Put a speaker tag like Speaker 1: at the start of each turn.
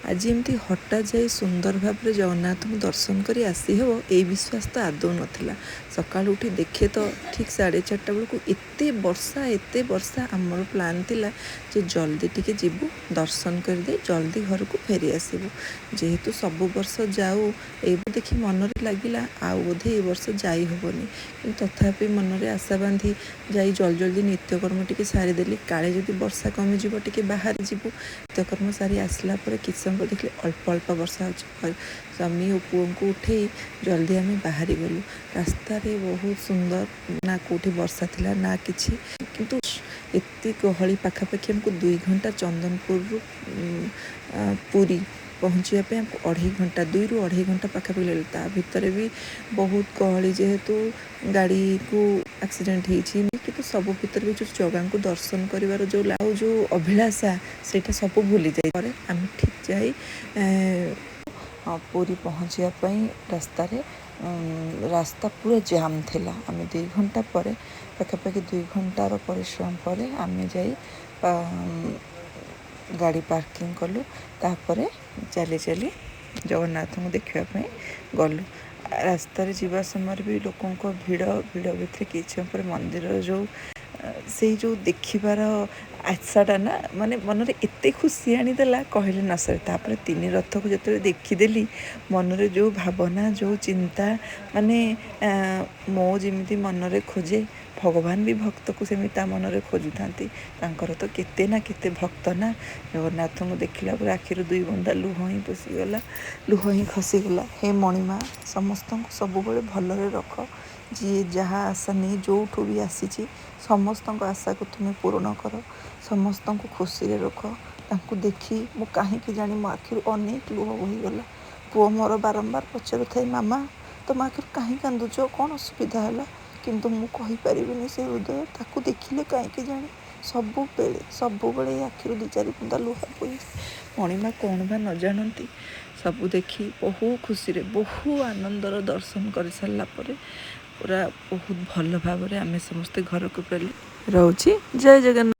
Speaker 1: ଆଜି ଏମିତି ହଠାତ୍ ଯାଇ ସୁନ୍ଦର ଭାବରେ ଜଗନ୍ନାଥଙ୍କୁ ଦର୍ଶନ କରି ଆସିହେବ, ଏଇ ବିଶ୍ୱାସ ତ ଆଦୌ ନଥିଲା। ସକାଳୁ ଉଠି ଦେଖେ ତ ଠିକ୍ 4:30 ବେଳକୁ ଏତେ ବର୍ଷା, ଏତେ ବର୍ଷା। ଆମର ପ୍ଲାନ୍ ଥିଲା ଯେ ଜଲ୍ଦି ଟିକେ ଯିବୁ, ଦର୍ଶନ କରିଦେଇ ଜଲ୍ଦି ଘରକୁ ଫେରି ଆସିବୁ। ଯେହେତୁ ସବୁ ବର୍ଷ ଯାଉ, ଏଇ ଦେଖି ମନରେ ଲାଗିଲା ଆଉ ବୋଧେ ଏଇ ବର୍ଷ ଯାଇ ହେବନି। କିନ୍ତୁ ତଥାପି ମନରେ ଆଶା ବାନ୍ଧି ଯାଇ ଜଲ୍ଦି ଜଲ୍ଦି ନିତ୍ୟକର୍ମ ଟିକେ ସାରିଦେଲି, କାଳେ ଯଦି ବର୍ଷା କମିଯିବ ଟିକେ ବାହାରି ଯିବୁ। ନିତ୍ୟକର୍ମ ସାରି ଆସିଲା ପରେ କିଛି ସମୟ ପରେ ଦେଖିଲି ଅଳ୍ପ ଅଳ୍ପ ବର୍ଷା ହେଉଛି। ସ୍ୱାମୀ ଓ ପୁଅଙ୍କୁ ଉଠେଇ ଜଲ୍ଦି ଆମେ ବାହାରି ଗଲୁ। ରାସ୍ତାରେ ବହୁତ ସୁନ୍ଦର, ନା କେଉଁଠି ବର୍ଷା ଥିଲା ନା କିଛି। କିନ୍ତୁ ଏତେ ଗହଳି, ପାଖାପାଖି ଆମକୁ 2 ଘଣ୍ଟା, ଚନ୍ଦନପୁରରୁ ପୁରୀ ପହଞ୍ଚିବା ପାଇଁ ଆମକୁ 2.5 ଘଣ୍ଟା, 2ରୁ 2.5 ଘଣ୍ଟା ପାଖାପାଖି ଲାଗିଲା। ତା ଭିତରେ ବି ବହୁତ ଗହଳି, ଯେହେତୁ ଗାଡ଼ିକୁ ଆକ୍ସିଡେଣ୍ଟ ହେଇଛି। କିନ୍ତୁ ସବୁ ଭିତରେ ବି ଯେଉଁ ଜଗାଙ୍କୁ ଦର୍ଶନ କରିବାର ଯେଉଁ ଆଉ ଯେଉଁ ଅଭିଳାଷା, ସେଇଟା ସବୁ ଭୁଲି ଯାଇ ପରେ ଆମେ ଠିକ୍ ଯାଇ ପୁରୀ ପହଞ୍ଚିବା ପାଇଁ ରାସ୍ତାରେ ରାସ୍ତା ପୁରା ଜାମ୍ ଥିଲା। ଆମେ 2 ଘଣ୍ଟା ପରେ, ପାଖାପାଖି 2 ଘଣ୍ଟାର ପରିଶ୍ରମ ପରେ ଆମେ ଯାଇ ଗାଡ଼ି ପାର୍କିଂ କଲୁ। ତାପରେ ଚାଲି ଚାଲି ଜଗନ୍ନାଥଙ୍କୁ ଦେଖିବା ପାଇଁ ଗଲୁ। ରାସ୍ତାରେ ଯିବା ସମୟରେ ବି ଲୋକଙ୍କ ଭିଡ଼। ଭିଡ଼ ଭିତରେ କିଛି ସମୟ ପରେ ମନ୍ଦିରର ଯେଉଁ ସେଇ ଯେଉଁ ଦେଖିବାର ଆଶାଟା ନା, ମାନେ ମନରେ ଏତେ ଖୁସି ଆଣିଦେଲା, କହିଲେ ନ ସରେ। ତାପରେ ତିନି ରଥକୁ ଯେତେବେଳେ ଦେଖିଦେଲି, ମନରେ ଯେଉଁ ଭାବନା, ଯେଉଁ ଚିନ୍ତା, ମାନେ ମୋ ଯେମିତି ମନରେ ଖୋଜେ, ଭଗବାନ ବି ଭକ୍ତକୁ ସେମିତି ତା ମନରେ ଖୋଜୁଥାନ୍ତି। ତାଙ୍କର ତ କେତେ ନା କେତେ ଭକ୍ତ ନା। ଜଗନ୍ନାଥଙ୍କୁ ଦେଖିଲା ପରେ ଆଖିରୁ ଦୁଇ ବୁନ୍ଦା ଲୁହ ହିଁ ପଶିଗଲା, ଲୁହ ହିଁ ଖସିଗଲା। ହେ ମଣିମା, ସମସ୍ତଙ୍କୁ ସବୁବେଳେ ଭଲରେ ରଖ। ଯିଏ ଯାହା ଆଶା ନେଇ ଯେଉଁଠୁ ବି ଆସିଛି, ସମସ୍ତଙ୍କ ଆଶାକୁ ତୁମେ ପୂରଣ କର, ସମସ୍ତଙ୍କୁ ଖୁସିରେ ରଖ। ତାଙ୍କୁ ଦେଖି ମୁଁ କାହିଁକି ଜାଣି ମୋ ଆଖିରୁ ଅନେକ ଲୁହ ବୋହିଗଲା। ପୁଅ ମୋର ବାରମ୍ବାର ପଚାରୁଥାଏ, "ମାମା, ତୁମ ଆଖିରୁ କାହିଁ କାନ୍ଦୁଛ? କ'ଣ ଅସୁବିଧା ହେଲା?" କିନ୍ତୁ ମୁଁ କହିପାରିବିନି, ସେ ହୃଦୟ ତାକୁ ଦେଖିଲେ କାହିଁକି ଜାଣି ସବୁବେଳେ ସବୁବେଳେ ଏ ଆଖିରୁ ଦୁଇ ଚାରି ବୁନ୍ଦା ଲୁହ ବୋହିଯାଏ। ମଣିମା କ'ଣ ବା ନ ଜାଣନ୍ତି? ସବୁ ଦେଖି ବହୁ ଖୁସିରେ, ବହୁ ଆନନ୍ଦର ଦର୍ଶନ କରିସାରିଲା ପରେ ପୁରା ବହୁତ ଭଲ ଭାବରେ ଆମେ ସମସ୍ତେ ଘରକୁ ଫେରିଲୁ। ରହୁଛି, ଜୟ ଜଗନ୍ନାଥ।